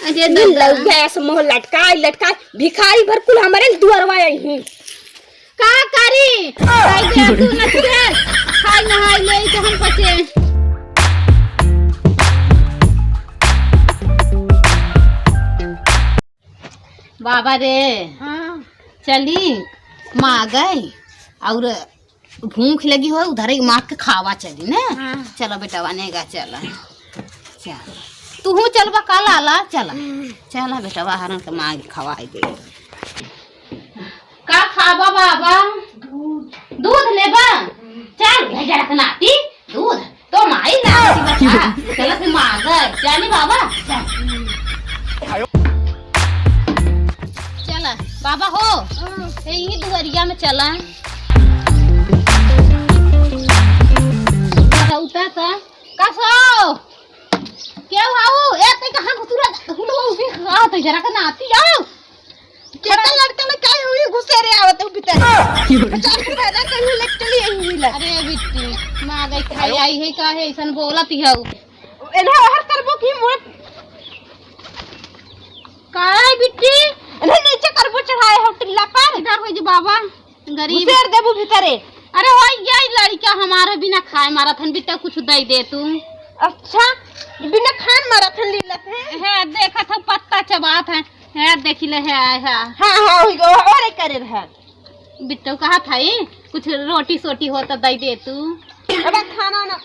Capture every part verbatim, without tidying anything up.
अरे ये दादा। लौंडा ऐसे मुँह लटकाए, लटकाए, भिखारी भर कुल हमरे दुआरवा आई हैं। का करी? खाई दे तू न तुझे। खाई नहाई ले के हम पचे। बाबा रे। हाँ। चली, माँ गई और भूख लगी हो, उधर ही मार के खावा चली ने। हाँ। चला बेटवा, नेगा चला। चल। तू हूँ चलबा का लाला, चला। हम्म। चला बेटवा, हरन के मार के खवाई दे। का खाबा बाबा? दूध। दूध लेबा? चल, भेजा रख नाती, दूध। तो माई ना बता। चला फिर मांगा, चली बाबा, चल। चला, बाबा हो, हाँ। यही दुआरिया में चला। रउता का? का सो? केहू हाउ? ए, ते कहाँ घुसुरा? हुलवा उबी खा, तो जरा का नाती आओ। केतना लड़का में काहे हुई घुसे रे आवत हूँ भीतर। पचास रुपया ना कहीं ले चली आई हुई ला। अरे बिट्टी, माँ गई खाई आई है, काहे ऐसन बोलत ही हऊ? एन्हें ओहर करबो की मोर। काहे बिट्टी? एन्हें नीचे करबो चढ़ाए हो टिल्ला पर। इधर हो जी बाबा, गरीब। घुसेर देबू भीतरे। अरे हो, ये लड़का हमारे बिना खाए मारत हन, बिट्टा कुछ दे दे तू। अच्छा, बिना खान मारत हन लीलत है। है, देखत हो पत्ता चबात है। है, देखी ले, है, है। हाँ, हाँ, वही को, और एक करे रहा। बिट्टू कहा था ये, कुछ रोटी सोटी हो तो दे दे तू। अब खाना ना।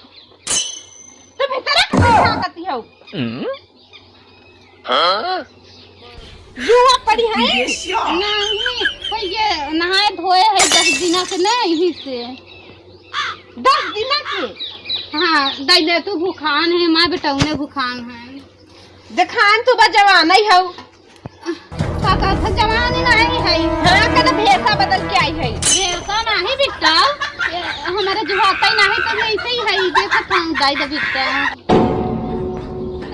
तू भीतर का खा करती हो? हम्म? हाँ? जुआ पड़ी है? नहीं, तो ये नहाए धोए है दस दिना के, नहीं से। दस दिना के? हाँ, दे दे तू, भूखान है, माँ बेटौने भूखान है। देखान तू बा जवान ही हऊ। का कहत ह, जवान ही नाही है। हाँ, का तो भेसा बदल के आई है। भेसा नाही बिट्टा, ये हमारे जुहाता ही नाही तो ये ऐसे ही है, देखत हम दाई दे बिट्टा।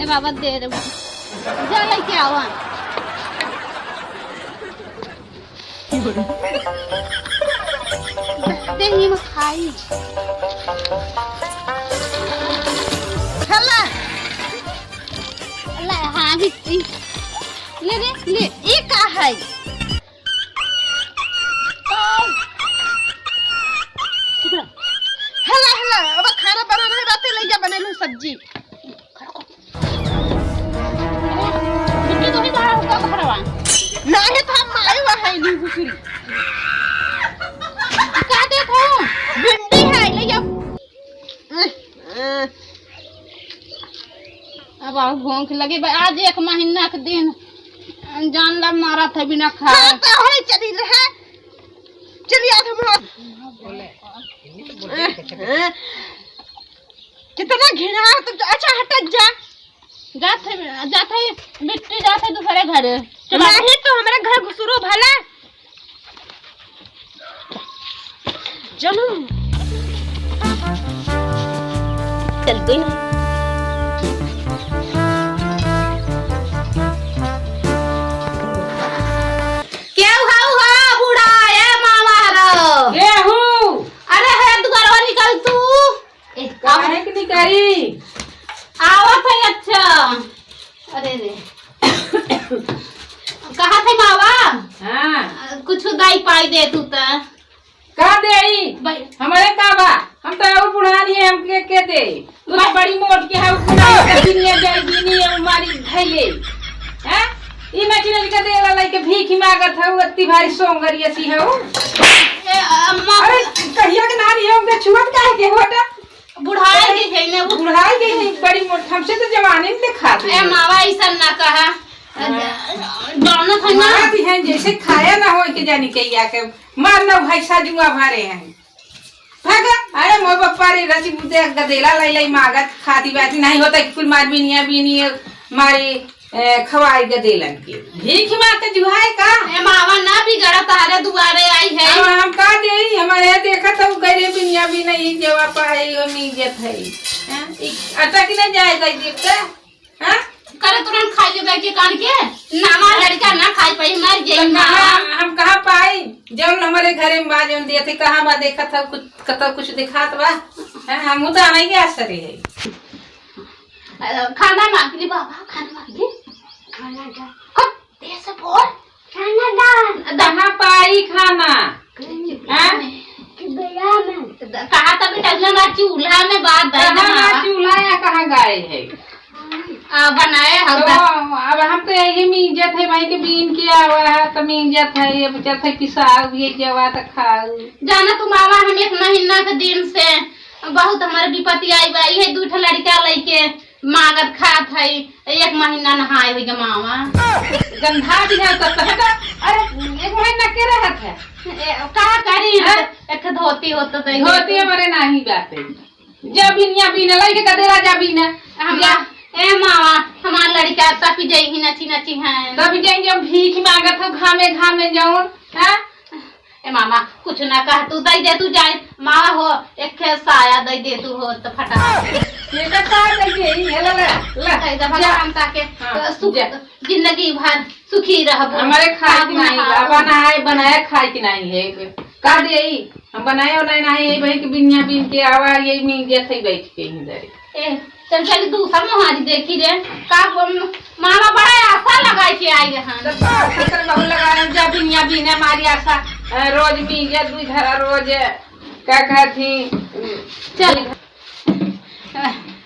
ए बाबा दे रे, जा लेके आवा। दे ही में खाई। हल्ला। ले, हाँ, बिट्टी। ले रे, ले, ये का है? हल्ला, हल्ला, अब खाना बनाना है, बातें ले जा, बने लो सब्जी। बिट्टी, तू ही बाहर होगा घरवा। नाही तो हम आए हुआ है, नहीं घुसरी। का देत हो? भिंडी है, ले जा। अब आउ भूख लगी बा, आज एक महीना के दिन जान ला मारा था बिना खाए। हाँ, तो होई चली रहे। चली आ तुम। कितना घिना है तुम। अच्छा, हट जा। जात है, जात है, बिट्टी जात है दूसरे घरे। चलो। नहीं तो हमारे घर घुसरो भला। चलो। चल गई ना। केहू हऊ हो बूढ़ा, ए मामा हरो। केहू? अरे हे दुआरवा निकल तू। ए, काहे के निकरी? आवत है, अच्छा। अरे रे। कहा थे मावा? हाँ। कुछ दाई पाई दे तू त। का देई? भाई। हमरे का बा? हम तो और बुढ़ान ही, हमके के दे? तू तो भाई। बड़ी मोट के है, बुढ़ान के दिन में जाई, दिन में मारी धैले। हैं? ई मछली के देला लइके भीख मांगत है, अत्ती भारी सोंगरिया सी है। ए, अम्मा। अरे, कहिया के नारी है, उनके छुअत काहे के होटा? बुढ़ाई गई है ना वो। बुढ़ाई गई है, बड़ी मोट, हमसे तो जवानी में दिखाती ए है। मावा, ऐसा ना कहा। हाँ। जानत है ना। मारा भी है, जैसे खाया ना हो के जानी के या के मार लो भाई, साजुआ भारे हैं। भागा, अरे मोर बप्पा रे, रसी बुदे गदेला लाई लाई मागत, खाती बाती नहीं होता कि कुल मार बिनिया बिनिया मारी। ए, खवाई गदेलन के। भीख मांग के जुहाए का? ए, मावा ना बिगड़ा, तहरे दुआरे आई है। अब हम का देई? हमारे यहाँ देखत हऊ, गरे बिनिया भी नहीं, जेवा पाए, वो मीजत है। हैं? ई अटक न जाए, दई देब त? हैं? करे तुरंत खाई लेबे के कान के? ना, हमार लड़का ना खाई पाई, मर जाई तो मावा। कहाँ, हम कहाँ पाई? जौन हमारे घरे में बा, जौन देते, कहाँ बा? देखत हऊ, कुछ, कतौ कुछ दिखात बा? हैं? हमहू तो आना ही आसरे है। अ, खाना मांग ली बाबा, खाना मांग ली। खाना हट, देर से बोल। खाना डाल। कहाँ पाई खाना? हाँ? चूल्हा में। कहा था बेटा, ना, ना, चूल्हा में बात है, कहाँ ना। ना चूल्हा या कहाँ गाय है? आ, बनाए हम तो बस। अब हम तो यही मीजत है भाई के बीन के आवा है, तो मीजत है, ये बचत है पिसा हुए जवा तो खाऊ। जाना तुम आवा, हम एक महीना के दिन से बहुत हमारे विपत्ति आई बा, ये दू ठो लड़का लइके मांगत खात है, एक महीना नहाए हुई मावा। गंधा भी है तो, तो है तो, अरे एक महीना के रहत है? ए, का करी? हाँ? एक धोती हो तो दे धोती दे। हमारे नाही बाटे। जब बिनिया बीने लइके कदे राजा बीने। हम जा। ए मावा, हमार लड़का तपि जाई ही नची नची हैं। तपि जाई जब भीख मांगत हो घामे घामे जौन, हाँ? ए मामा, कुछ ना कह, तू दे दे, तू जाए। मावा हो, एक ठे साया दे दे तू हो, तो फटा। ये तो का दे दे, ये ले, ले, ले। दे दे, जा। भगवान ताके, हाँ, तो सुख, जा। जिंदगी भर सुखी रहबो। हमारे खाए काम की नहीं, ना हो। अब बनाए, बनाए खाए की नहीं है। का दे ई? हम बनाए उनाए नहीं, यही बहिन के बिनिया बीन के आवा, यही में गया थे बैठ के इधर। ए, चल, चल, दूसर मोहारी देखी रे। का बोल, मामा बड़ा आशा लगाई के आई रहन। तो का खतर बहुत लगा रहे, जा बिनिया बीने हमारी आशा, अ, रोज में ये दुई घरा रोज, का कहती, चल।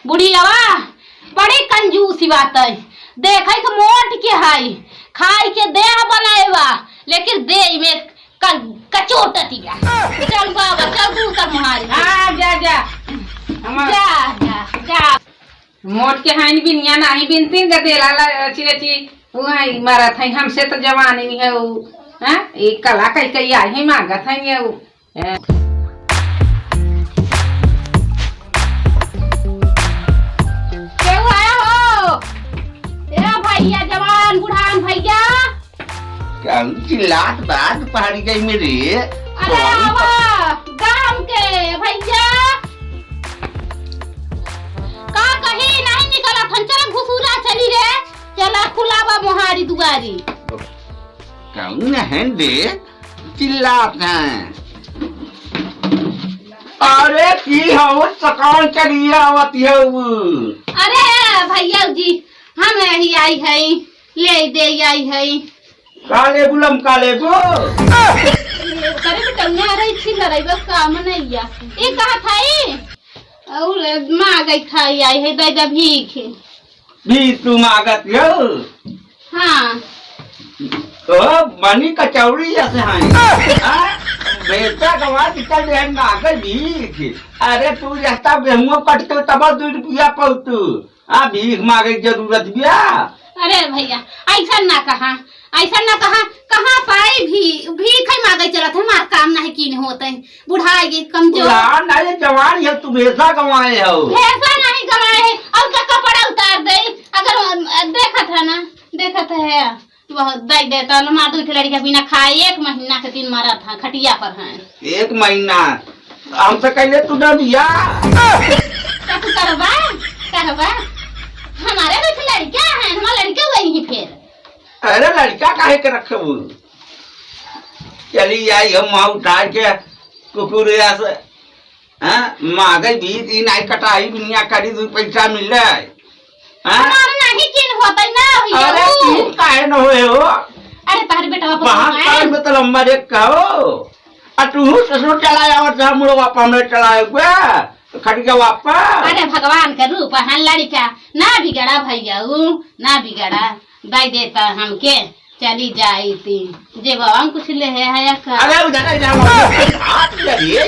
बुढ़ियावा, बड़ी कंजूसी बात है। देखै के मोट के है, खाई के देह बनाए बा, लेकिन देह में क-, कचोटतिया। चल बाबा, चल तू सब मोहारी। हाँ, जा, जा। हमार जा, जा, जा। मोट के हाइन बिनिया नाही बिनती, गदेला ला, अची, अची, वो है, मरत है, हमसे तो जवानी नहीं है, वो, हाँ? ये कला कई, कई आई है, मांगत है, ये, वो, हैं? केहू आया हो? ए भैया, जवान, बुढ़ान भैया। का चिल्लात बा दुपहरी के में रे? अरे कौन आवा, गाँव के भैया। का कही नहीं निकलत हन, चल घुसुरा चली रे, चला खुलावा मोहारी दुआरी। कौन है रे? चिल्लात हैं। अरे की हो, सकाल चली आवत हो। अरे भैया जी, हम यही आई है, ले दे आई है। का लेबू लमका लेबू? करे बेटा, ना रही छी, लड़ाई बस काम नहीं है। ये कहा था ई? और माँ गई था, आई है, दे दे भीख। भीख तू मांगत हो? हाँ। तो बनी कचौड़ी जैसे हैं। हाँ? बेटा गवा के चल रहे मांगे भीख। अरे तू जस्ता गेहूं कटते तब दू रुपया पौतू। आ भीख मांगे के जरूरत बिया? अरे भैया, ऐसा ना कहा, ऐसा ना कहा, कहाँ पाई भी, भीख ही मांगे चलत है, हमार काम नहीं कीन होते, बुढ़ाए गे, कमजोर। बुढ़ा नहीं, जवान है, तू भैंसा गंवाए हो। भैंसा नहीं गंवाए है, और का कपड़ा उतार दे, अगर, अ, देखत है ना, देखत है, बहुत दे देता, हमार दू ठे लड़का बिना खाए एक महीना के दिन मरत है, खटिया पर है। एक महीना? हमसे कहले तू ना बिया। का तू करबा? करबा? हमारे भी तो लड़का है, हमार लड़का वही है फिर। अरे लड़का काहे के रखबू? चली आई हम वहाँ उठा के कुकुरिया से, हाँ? मांगे भी दिन आई कटाई दुनिया करी दू पैसा मिले। हाँ? हमार नहीं किन होतै ना भैया अरे ऊ। तू काहे न होए हो? अरे तहर बेटवा पर बहान है। कान में तो लंबा देख का हो? आ तू ससुर चला आवत जा मुड़वा पर हमरे चला आए हुए। खटिया वापस। अरे भगवान के रूप है लड़का, ना बिगड़ा भैया ऊ, ना बिगड़ा। दे देता हमके, चली जाई ती। जे बाबा कुछ ले है, है का? अरे उधर जा, हाथ लगे।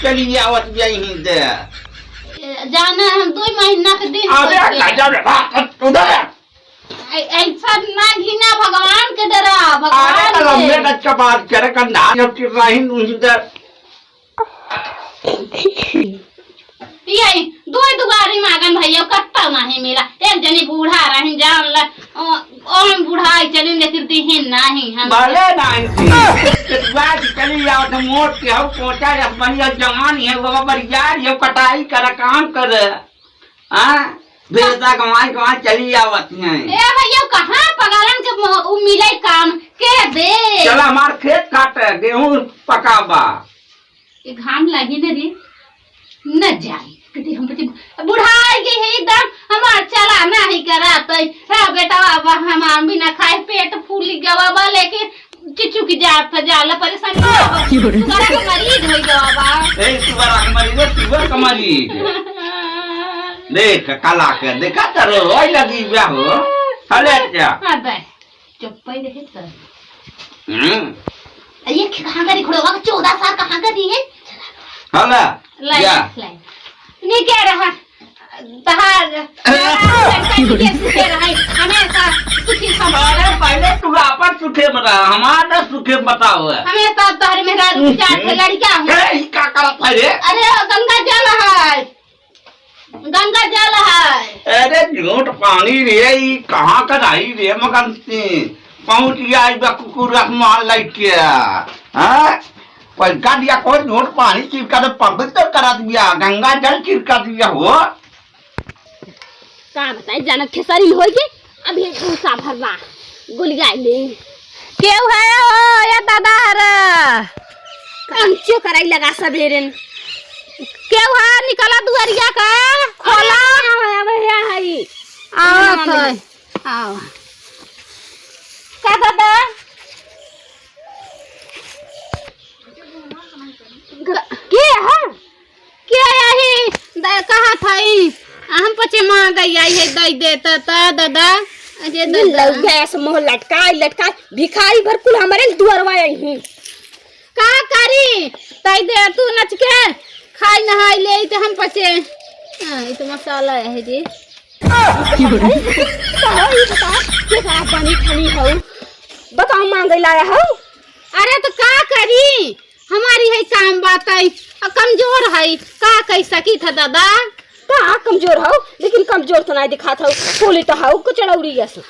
चली आवत जाई ही दे। जाना हम दो महीना के दिन अबे हो गया। गजब रे, बात उधर। ऐ-, ऐसा ना घिना, भगवान के डरा, भगवान अरे, के। लंबे गज का बात करे, कंधा जब चिर रही उनसे। यही, दो दुआरी मांगन भैया, कत्ता नहीं मिला। एक जनी बूढ़ा रही, जान ला, ओ, ओम बुढ़ाई चली, लेकिन दीहिन नहीं हम। भले नहीं थी। बात चली जाओ, तो मोट के हो, कोचा जस बढ़िया जवान है, बाबा बरियार है, कटाई करे, काम करे। हाँ? बेटा कमाई, कमाई चली आवत हैं। ए भैया, कहाँ पगारन के मो-, उ मिले काम के दे? चला हमार खेत काटे, गेहूं पकाबा। ये घाम लागी न रे, न जाए। कति हम पति बुढ़ाई गई है एकदम, हमार चला नाही करात है। हाँ बेटा, बाबा, हमार बिना खाए पेट फूली गवा बा, लेकिन चिचुकी जात है, जाला परेशानी बा। सुगरा के मरीज होई गवा बा। ए, सुगरा के मरीज, सुगर के मरीज। देख, कला के, देखा त रो, ओई लगी बा हो। हले जा। हाँ, बे। चुप्पे रहे तो। हम्म। ये कहाँ का रिखड़ोगा? चौदह साल कहाँ का दिए? हला, लाई, या। लाई। नहीं कह रहा। तहार, तहार लड़का जी के सुखे रहे, हमेशा सुखी संपन्न। अरे, पहले तू आपन सुखे बता, हमार ना सुखे बताओ। हमेशा तोहरे मेहरारू के चार ठे लड़का हूँ। ए, ई का करत है रे? अरे, गंगा जल है। गंगा जल है। अरे झूठ पानी रे, ई कहाँ का रही रे मगन सिंह? पहुँच गया ई बा कुकुर आसमान लइके। हाँ? पैसा दिया को झूठ पानी छिड़का दे, पवित्र करा दिया, गंगा जल छिड़का दिया हो। का बताई, जानत खेसारी में होई के अभी भूसा भरला, गोलियाई ले। केहू है हो, या दादा हरा? अंचो कराई लगा सबेरन। केहू है, निकला दुआरिया का, खोला। अबे, अबे, या है। आवत है, आव। का दादा? ग-, के है? के यही द-, कहा था ई? हम पचे मांग आई है, दई देता ता दादा। अरे दादा। लौके ऐसे मुंह लटकाई, लटकाई, भिखारी भर कुल हमारे दुआरवा आई हैं। का करी? तई दे तू नच के, खाई नहाई ले, तो हम पचे। हाँ, ई तो मसाला है जी। अरे, कहो, ई बताओ, के सारा बनी ठनी हो? बताओ, मांगे लाया हो? अरे, तो का करी? हमारी है काम बात है, आ कमजोर है, का कह सकी था दादा? का कमजोर हो, लेकिन कमजोर तो नहीं दिखात हो, फूली तो हो कचड़ौरी जैसे।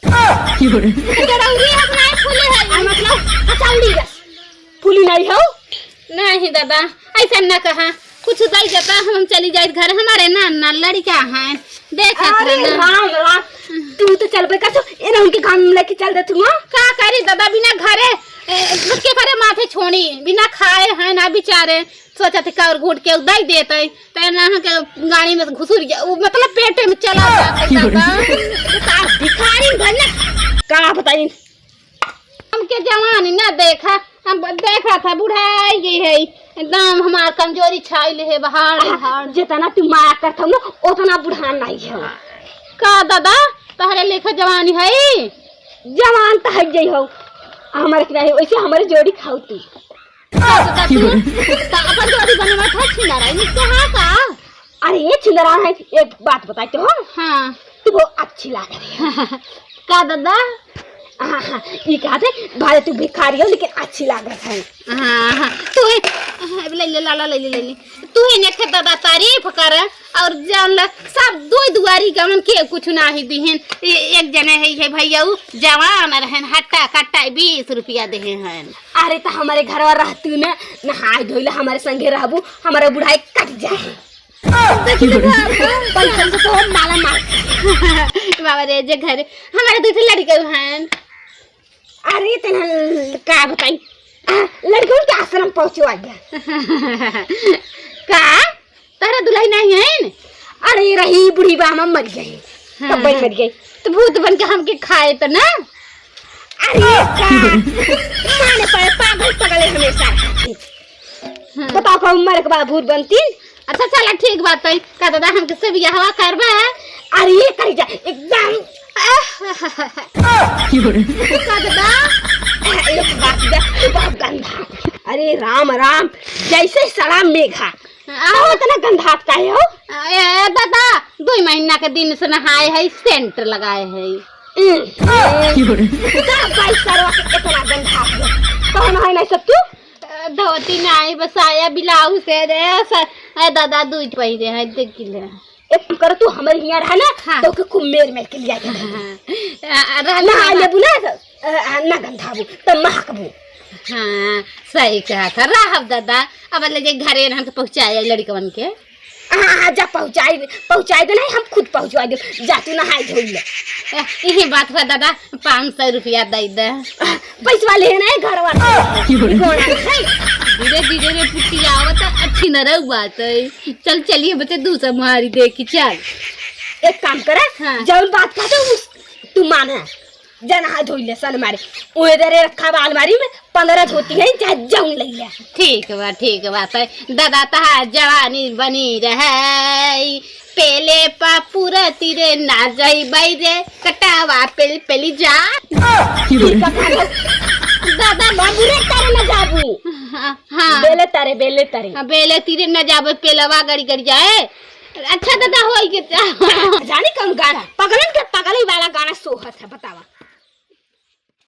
कचड़ौरी है, नहीं फूली है। आ, मतलब, कचौड़ी जैसे। फूली नहीं हो? नहीं दादा, ऐसा न कहा, कुछ दई देता, हम चली जाइत घर, हमारे नाना लड़का हैं, देखत अरे है ना। राम, राम, तू तो चलबे कर, तो इन्हें उनके गांव में लेके चल दे तू, हाँ? का करी दादा, बिना घरे, ए, के घरे माथे छोड़ी, बिना खाए हैं ना बेचारे, सोचत का और घूट के उदाई देते, तो ना के गाड़ी में घुसुर गया, वो मतलब पेटे में चला जाते दादा। तो का भिखारी बनना? का बताई? हमके जवानी ना देखा, हम ब-, देखा था बुढ़ाई गई है, एकदम हमार कमजोरी छाई ले है, बहार, बहार। जितना तू माया करत हो ना, उतना बुढ़ान नहीं है। का दादा, तहरे लेखा जवानी है? जवान तो है गई हो, हमारे की नहीं, वैसे हमारी जोड़ी खाओ तू। का दादा तू, का अपन जोड़ी बनवा था छिनारा, इनके हाँ का? अरे ये छिंदरान है, एक बात बताई तो हो। हाँ। तू बहुत अच्छी लाग रही है। का दादा? हाँ, हाँ, ये कहा थे, भाई तू भिखारी हो लेकिन अच्छी लाग रही है। हाँ, हाँ, तू ही, हाँ, ले ले, लाला, ले ले, ले ले। तू ही नेठे दादा तारीफ कर और जान ला, सब दो दुआरी गमन के कुछ नाही दिहन। ये एक जने है, है भैया, उ जवान रहन, हट्टा कट्टा बीस रुपया देहे हैं। अरे तो हमारे घरवा रहतू ना, नहाए धोइला हमारे संगे रहबू, हमारा बुढ़ाई कट जाए। पैसा से तो हम माला माल। बाबा रे, जे घर हमारे दू ठे लड़के हैं। अरे, तना का बताई, आ, लड़कन के आश्रम पहुँचवा गया। का? तारा दुल्हन नहीं है न? अरे, रही बूढ़ी बा, हम मर गए। हाँ, तब हाँ। मर गए। तो भूत बन के हमके खाए तो ना? अरे, का? माने पाए, पागल पगले हमेशा। हाँ। बताओ, का उम्र के बाद भूत बनती? अच्छा, चला, ठीक बात है। का दादा, हमके से बियाहवा करबा? अरे, ये कर जा, एकदम। का दादा? एक बात बा, बहुत गंदा। अरे, राम, राम, जैसे सड़ा मेघा। हाँ। तो इतना गंधात काहे हो? ए, दादा, दो महीना के दिन से नहाए है, सेंट लगाए है। हम्म। का भाई सरवा के इतना गंधात हो? कौन है नहीं सब तू? धोती नाही, बस साया ब्लाउज है रे, स-, ए दादा, दुई पहिरे है, देख ले। एक कर तू हमर हियाँ रहा ना, हाँ। तो के खूब मेर मेर के लिया के दे। हाँ। आ, आ, रहना नहा है। लेबू ना, तो, आ, आ, ना गंधाबू, तो महकबू। हाँ, सही कहा था। रहब दादा, अब ले जाए घरे रहन के पहुँचाए लड़कवन के। हाँ, हाँ, जा पहुँचाई, पहुँचाई दे, नहीं हम खुद पहुँचवा दे। जा तू नहाई धोई ले। ए, इहे बात बा दादा, पाँच सौ रुपया दे दे। पैसवा ले ना, घर वाला। घोड़ा है। धीरे धीरे रे पुटियावत, अच्छी न रहू बात है। चल चलिए बच्चे, दूसरा मुहारी देखी, चल। एक काम करा, हाँ। जौन बात कहते उस तू माना, जना हाथ धोई ले सन मारे, ओए दरे रखा बा अलमारी में, पन्द्रह धोती है, जा जौन ले ले। ठीक बा, ठीक बा, तो दादा तहार जवानी बनी रहे, पेले पा पूरा तीरे ना जाई बाई रे, कटावा पेल पेली जा। दादा बाबू रे, तारे ना जाबू। हाँ, हाँ। बेले तारे, बेले तारे। हाँ, बेले तीरे ना जाबे, पेलवा गड़ी गड़ी जाए। अच्छा दादा, होई के जा। जानी कौन गाना? पगलन के पगली वाला गाना सोहत है, बतावा।